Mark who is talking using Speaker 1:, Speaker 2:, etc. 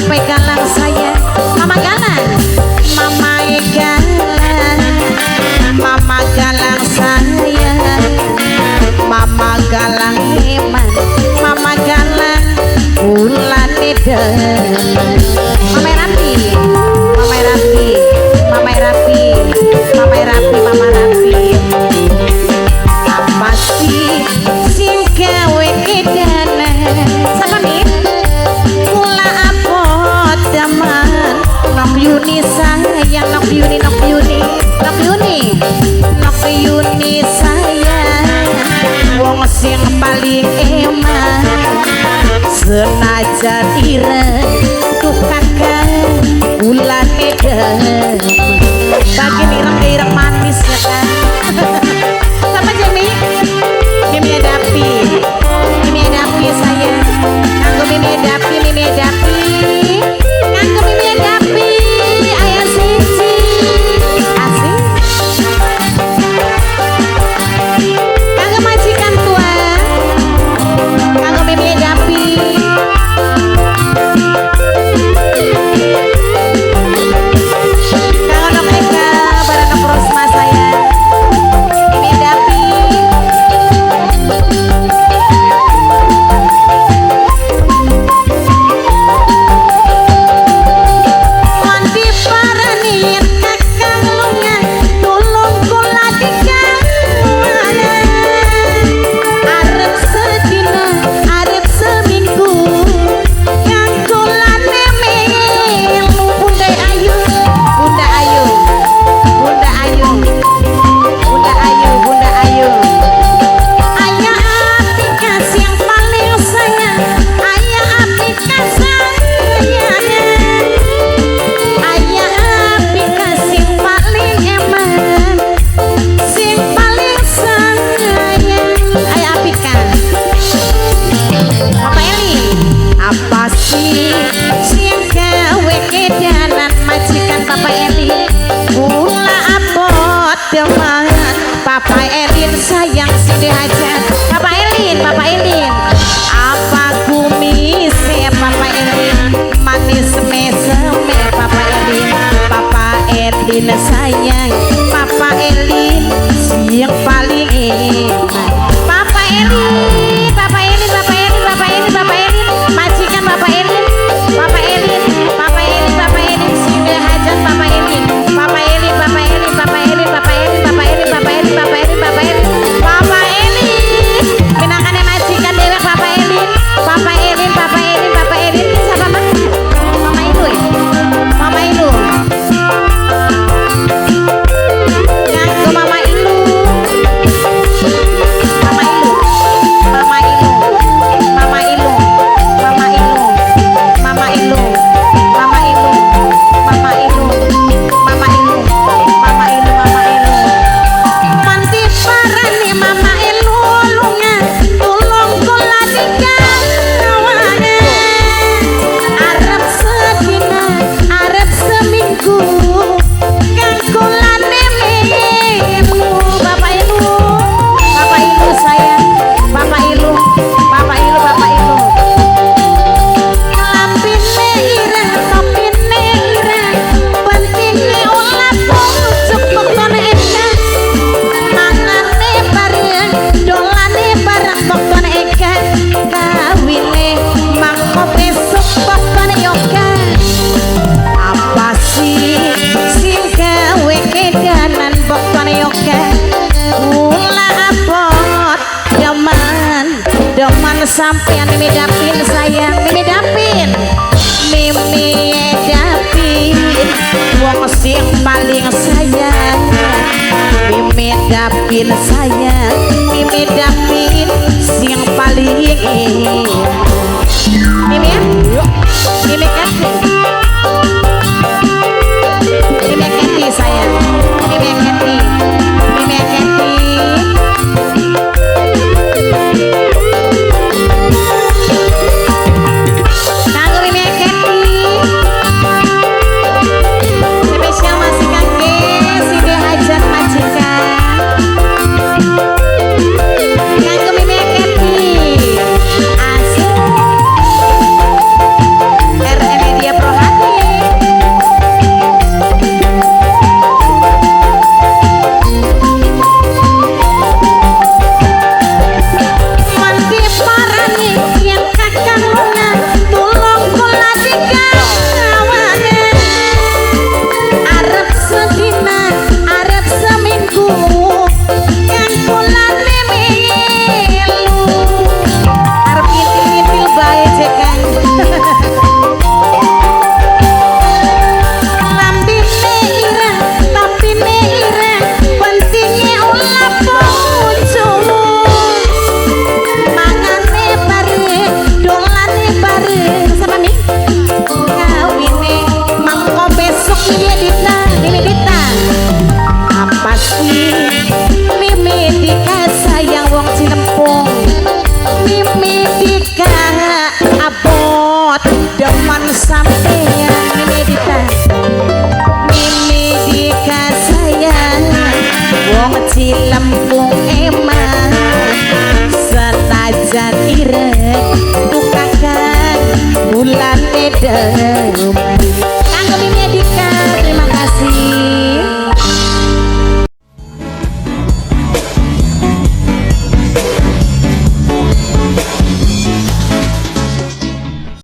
Speaker 1: Papa Galang saya, Mama Galang, Mama Galang, Mama Galang saya, Mama Galang iman, Mama Galang ulane demen. Mama Rapi, Mama Rapi, Mama Rapi, Mama Rapi, Mama Rapi. Apa sih sing gawe edanan? Sapa nih? Kula abot daman. Nok Yuni sayang, Nok Yuni, Nok Yuni, Nok Yuni, Nok Yuni sayang. Wong sing paling eman, senajan ireng tukangkan ulane demen. Bagian ireng-ireng manis ya kan. Sama Jemi, Mimi Dapi, Mimi Dapi sayang. Kanggo Mimi Dapi, Mimi Dapi, kanggo Mimi Dapi, ayah siji asik. Kanggo majikan tua, kanggo Mimi Dapi. Kanggo Nok Eka, bareng Nok Rosma sayang. Mimi Dapi. Wanti parani kakang lunga, tulung kula dikawana. Arep sedina, arep seminggu, kang kulane melu. Bunda Ayu, Bunda Ayu, Bunda Ayu, Bunda Ayu, Bunda Ayu. Ayah Atika yang paling sayang, ayah Atika sayang, ayah Atika sing paling eman, sing paling sayang. Ayah Atika, Papa Eli, apa sih sing gawe edanan majikan Papa Eli? Kula abot demen, Papa Elin sayang sing dihajar. Papa Elin, Papa Elin, apa kumise Papa Elin, manis meseme Papa Elin, Papa Elin sayang, Papa Elin sing paling eman. Papa Elin, Papa Elin, Papa Elin, Papa Elin, Papa Elin, majikan Papa Elin, Papa Elin, Papa Elin, Papa Elin sing dihajar Papa Elin, Papa Elin, Papa Elin, Papa Elin, Papa Elin, Papa Elin, Papa Elin, Papa Elin, Papa Elin, Papa Elin, pinangkane majikan dewek Papa Elin, Papa Elin, Papa Elin, Papa Elin, ini siapa Mas? Mama Ilu ya? Mama Ilu. Kanggo Mama Ilu, Mama Ilu, Mama Ilu, Mama Ilu, Mama Ilu, Mama Ilu, Mama Ilu, Mama Ilu, Mama Ilu, Mama Ilu, Mama Ilu. Manti parani Mama Ilu lunga, tulung kula dikawane. Arep sedina, arep seminggu, kang kulane melu. Bapak Ilu, Bapak Ilu sayang, Bapak Ilu, Bapak Ilu, Bapak Ilu. Lambene ireng, topine ireng, pentinge olah pucuk bektone eka. Mangane bareng, dolane bareng bektone eka. Kawine mangko besok bektone yoga. Apa sih sing gawe edanan bektone yoga? Kula abot demen, demen sampean Mimi Dapin sayang, Mimi Dapin, Mimi Dapin, wong sing paling sayang, Mimi Dapin sayang, Mimi Dapin sing paling eman. Mimi ya? Mimi Keti, Mimi Keti sayang, Mimi Keti, Mimi Keti. Kanggo Mimi Keti, spesial masih kangge sing dihajar majikan. Kanggo Mimi Keti, asik. ireng, tukang gulane demen.